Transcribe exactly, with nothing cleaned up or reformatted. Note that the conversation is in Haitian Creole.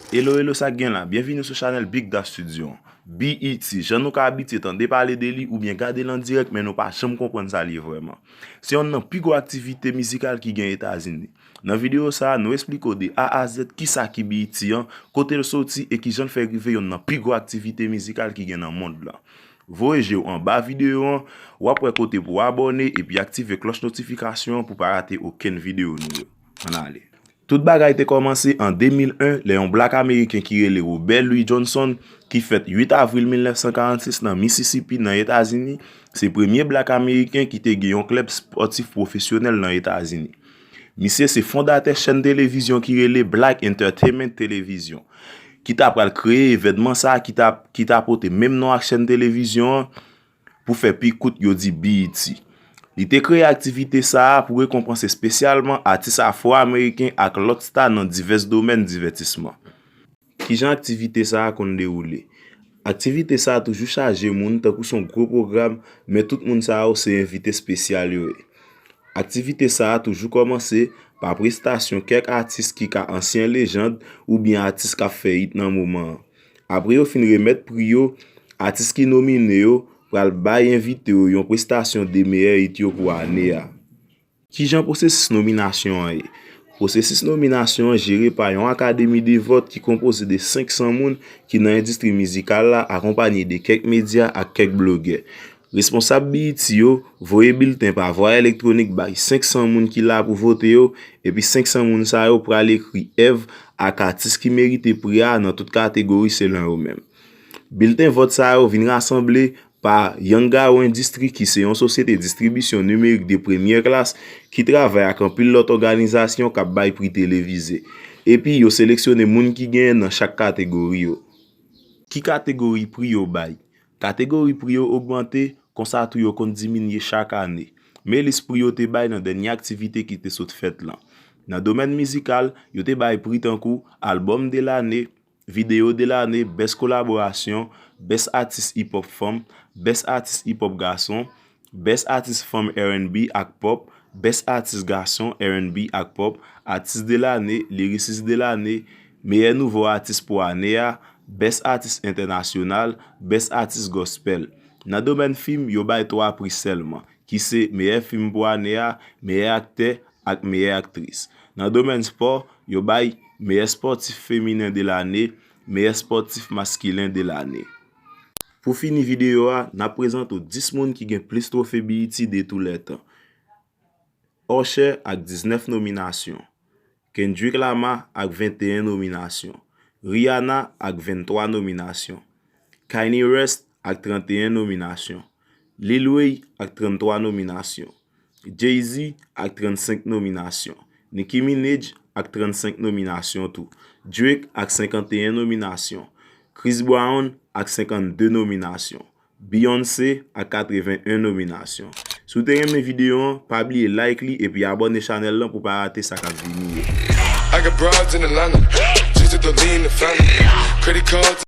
Hello, hello, sa k gen la? Byenvini sou chanèl Big Da Studio. B E T, jan nou ka abitye tande pale de li oubyen gade l an dirèk, men nou pa janm konprann sa l ye vrèman. Se yonn nan pi gwo aktivite mizikal ki gen Etazini. Nan videyo sa a, nou esplike w de A a Z kisa ki B E T an, kote l soti e kijan l fè rive yonn nan pi gwo aktivite mizikal ki gen nan mond lan. Voye je w anba videyo an, w ap wè kote pou w abòne epi aktive klòch notifikasyon an pou w pa rate okenn videyo nou yo. Ann ale. Tout bagay te kòmanse an de mil en, lè yon blak ameriken ki rele Robert Louis Johnson, ki fèt uit avril mil nèf san karannsis nan Mississippi, nan Etazini, se premye blak ameriken ki te gen yon klèb espòtif pwofesyonèl nan Etazini. Misye se fondatè chèn televizyon ki rele Black Entertainment Television, ki ta pral kreye evènman sa a ki ta, ki ta pote menm non ak chèn televizyon an, pou fè pi kout yo di B E T. Li te kreye aktivite sa a pou rekonpanse espesyalman atis afwo-ameriken ak lòt sta nan divès domèn divètisman. Kijan aktivite sa a konn dewoule? Aktivite sa a toujou chaje moun tankou se yon gwo pwogram, men tout moun sa yo se envite espesyal yo ye. Aktivite sa a toujou kòmanse pa prestasyon kèk atis ki ka ansyen lejand oubyen atis k ap fè hit nan moman an. Apre yo fin remèt pri yo, atis ki nomine yo pral bay envite yo yon prestasyon de meyè hit yo pou ane a. Kijan pwosesis nominasyon an ye? Pwosesis nominasyon an jere pa yon akademi de vòt ki konpoze de senk san moun ki nan endistri mizikal la, akonpaye de kèk medya ak kèk blogè. Responsab B E T yo voye bilten pa vwa elektwonik bay senk san moun ki la pou vote yo, epi senk san moun sa yo pral ekri èv ak atis ki merite pri a nan tout kategori selon yo menm. Bilten vòt sa yo vin rasanble pa Young Garo Industry, ki se yon sosyete distribisyon nimerik de premyè klas ki travay ak anpil lòt òganizasyon k ap bay pri televize. Epi yo seleksyone moun ki genyen nan chak kategori yo. Ki kategori pri yo bay? Kategori pri yo ogmante, konsa tou yo konn diminye chak ane. Men lis pri yo te bay nan dènye aktivite ki te sot fèt lan. Nan domèn mizikal, yo te bay pri tankou Album de l'année, Vidéo de l'année, Best Collaboration, Best Artist Hip Hop Fanm, Best Artist Hip Hop Gason, Best Artist Fanm R and B ak Pop, Best Artist Gason R and B ak Pop, Artiste de l'année, Lyriciste de l'année, Meyè Nouvo Atis pou ane a, Best Artist Entènasyonal, Best Artist Gospel. Nan domèn fim, yo bay twa pri sèlman, ki se meyè fim pou ane a, meyè aktè ak meyè aktris. Nan domèn spò, yo bay meyè spòtif feminen de lane, meyè spòtif maskilen de lane. Pou fini videyo a, n ap prezante w dis moun ki gen plis twofe B E T de tou lè tan. Usher ak diznèf nominasyon. Kendrick Lamar ak venteyen nominasyon. Rihanna ak venntwa nominasyon. Kanye West ak trannteyen nominasyon. Lil Wayne ak tranntwa nominasyon. Jay-Z ak trannsenk nominasyon. Nicki Minaj ak trannsenk nominasyon tou. Drake ak senkanteyen nominasyon. Chris Brown ak senkannde nominasyon. Beyoncé ak katreven en nominasyon. Si w te renmen videyo an, pa bliye like li epi abòne chanèl lan pou w pa rate sa k ap vini yo. I got broads in Atlanta. Just to lean the family. Credit cards.